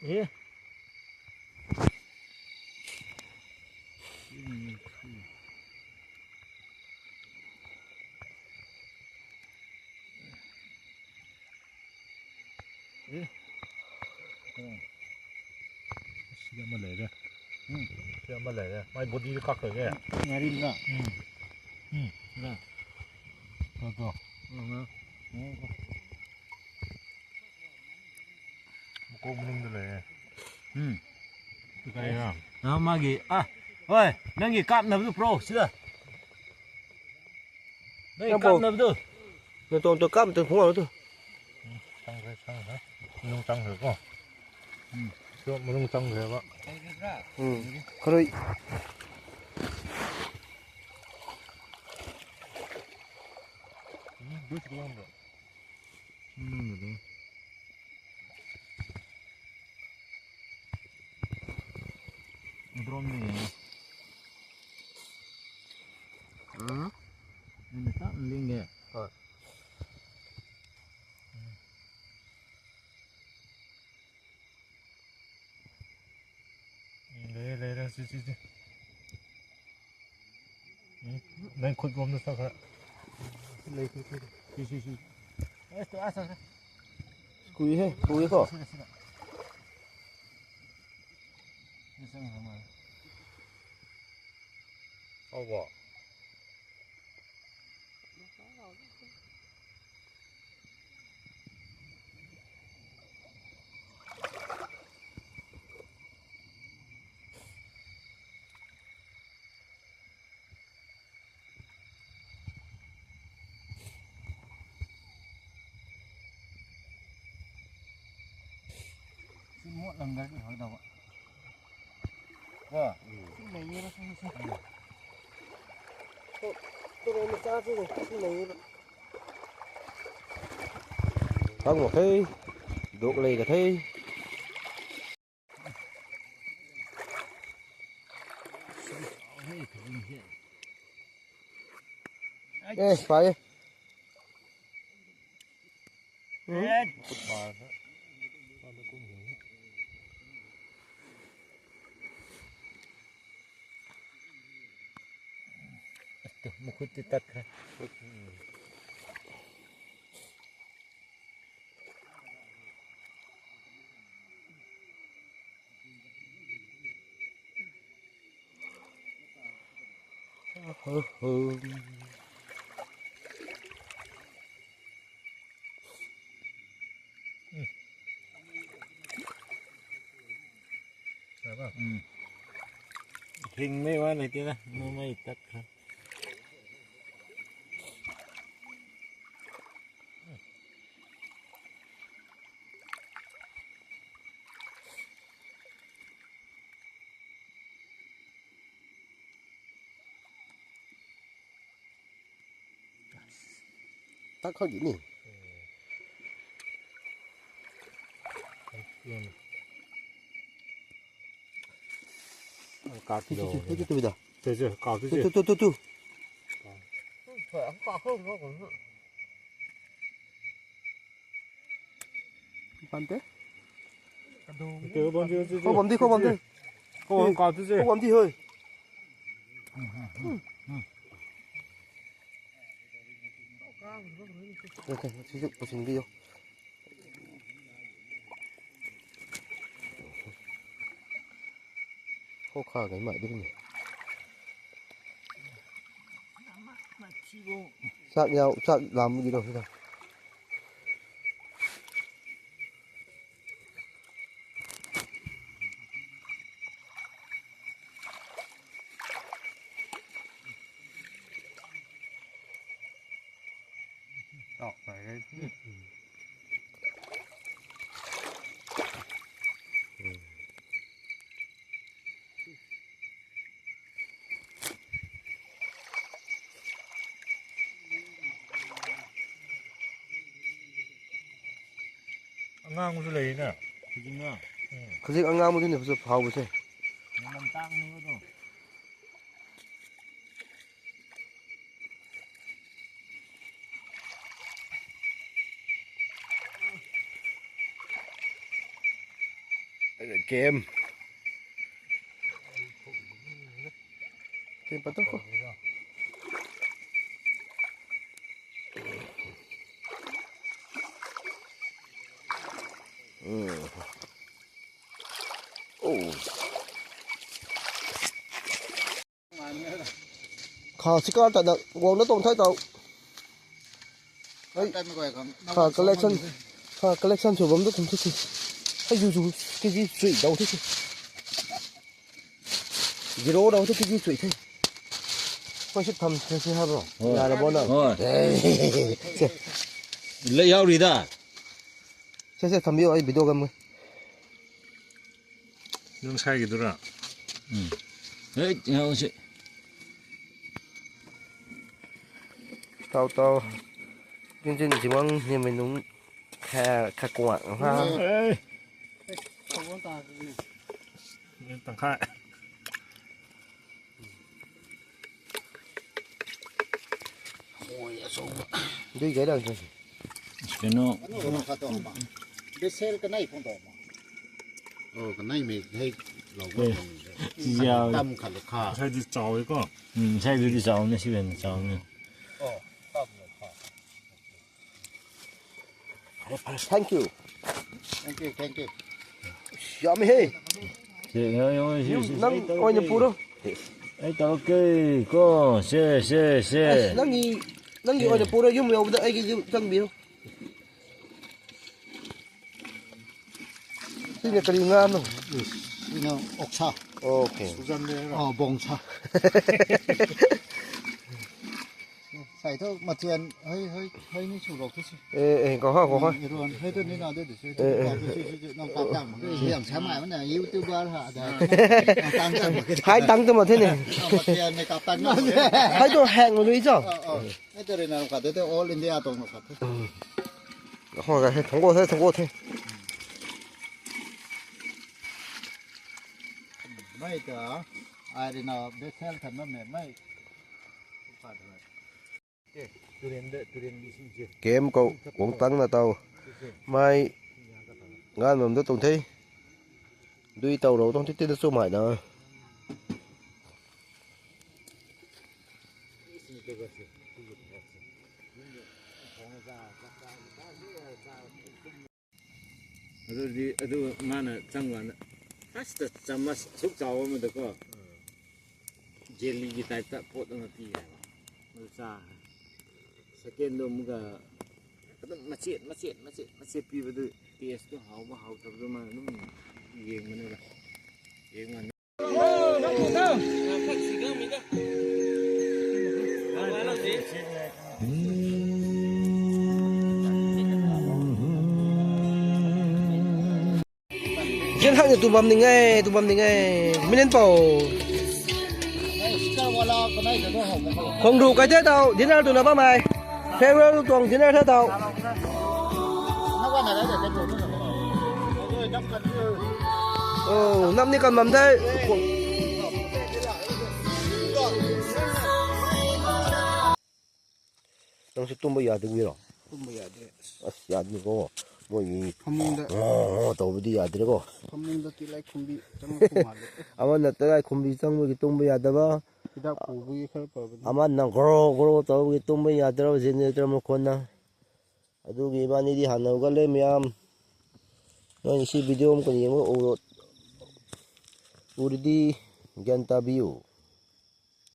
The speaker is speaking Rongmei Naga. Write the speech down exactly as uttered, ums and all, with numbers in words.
Eh. Eh. Siam ma lei re. Hmm. Siam ma lei re. Mai body kak lei re. Ngarin ra. Hmm. Hmm. Ra. Ko ko. Hmm. Hmm. Makok manung da lei. Hmm. Kaya. Na magi. Ah. Oi, nang gi kap na bu pro sida. Nang gi kap na bu. Na tong to kap to phung tu. Chang re, chang re. Manung chang re ko. Hmm. To manung chang re ba. Hmm. Kharui. Hmm, du si ko. Hmm, du. Drone ni. Hmm? Ni ta ling ge. Hoi. Le, le, le, si, si, si. Hmm? Nang khut rom na sa kha. Le, le, le, le. Si, si, si. Eh, tu asa. Kui he, kui ko. Sida, sida. Ni sang hama. Awa. Sin mo lang gar ki hoi daw. Wa. Sin nei ye ba, sin, sin. To, to ro ma cha chu, sin nei ye ba. Thang mo the. Dok lei ka the. Eh, pai. Hmm? Mukhut ti tat kha. Ring mei wa nei ti na, nu mei tat kha. Tak khou di ni. Kau tu tu tu tu tu da. Tu tu kau tu tu tu tu tu. Bam te. Khou bam di, khou bam di. Khou bam kau tu se. Khou bam di hoi. Okay, okay, sisuk pasing di yo. Khou kha gai mai di ni. Sak yau, sak lam di lo sida. Angang su lei na. Khazing na. Khazing angang mu di ni, su phau bu se. Nam tang ni ko. Game. Game pa tu ko. Mm. Oh. Kha sikar ta da guang na tong thai tau. Ai, kha collection, kha collection sw bam da kum thiki. Ai, zu zu, kg sui dau thiki. Zero dau thiki, kg sui thei. Koi sit tham thei si ha bro. Oi. Ya da bo na. Oi. Hey. Le yau ri da. Se se tham biu, ai video gam. Nung sai ki dura. Hmm. Hey, yau se. Tau tau. Jin jin jimang ni mei nung kha, kha kuang ha. Hey. Tang khai. Dui gai dang se. Kano. Ano, ano kha to ma. Besel kanei phung to ma. Oh, kanei mei hei lou ko. Chiziau. Tam khat lo kha. Sai di chau e ko. Hmm, sai di chau ne, si ben chau ne. Oh, tam lo kha. Thank you. Thank you, thank you. Yummy hey. Nang oina puro. Ai tau ke ko, se, se, se. Nang i, nang i oina puro yum yau da ai ki yum tang biu. Sini kari nga no. Ino oksa. Okay. Oh, bongsa. Sai thu mathian hei hei hei ni sw rau thu si. Eh, eh, ko ha, ko ha. Iruan hei thu ni na de de si. Eh, eh. Ko si si si nang kap tang ma. Yang sa mai mana YouTuber ha da. Nang tang tang ma. Hai tang tu ma the ni. Mathian ni kap tang ma. Hai tu hang ma lui cho. Oh, oh. Hei thu ri na kap de all India tong na kap. Ho ga he thong ko the, thong ko the. Mai ta ai ri na Bethel than ma me mai. Kem kou, kung tang na tau. Mai ngan mam da tung the. Dui tau rou tang titi na chu mai na. Adu di, adu mana chang wana. First ta chamas suk chau ma da ko. Jelly ki type ta pot na pi hai. Adu cha. Second do muga. Adu machet, machet, machet, machet pi badu. Taste tu hau ma hau ta badu ma num yeng mana ba. Yeng mana. Gen hak ni tu bam ning e, tu bam ning e. Minen pau. Khong ru kai the tau, dinner tu na bam ai. Farewell tuang dinner the tau. Oh, nam ni kan bam the. Nang si tumba ya de wi ro. Tumba ya de. As ya de ko. Mo yi. Phamung da. Oh, to bi ya de ko. Phamung da ti lai khumbi chang ko ma le. Ama na ta lai khumbi chang mo ki tumba ya da ba. Hidak pu bi kha pa ba. Ama na gro gro to ki tumba ya de ro, generator mo khon na. Adugi mani di hanau ga le miam. Nang si video mo ko ni mo uro. Uri di gyan ta biu.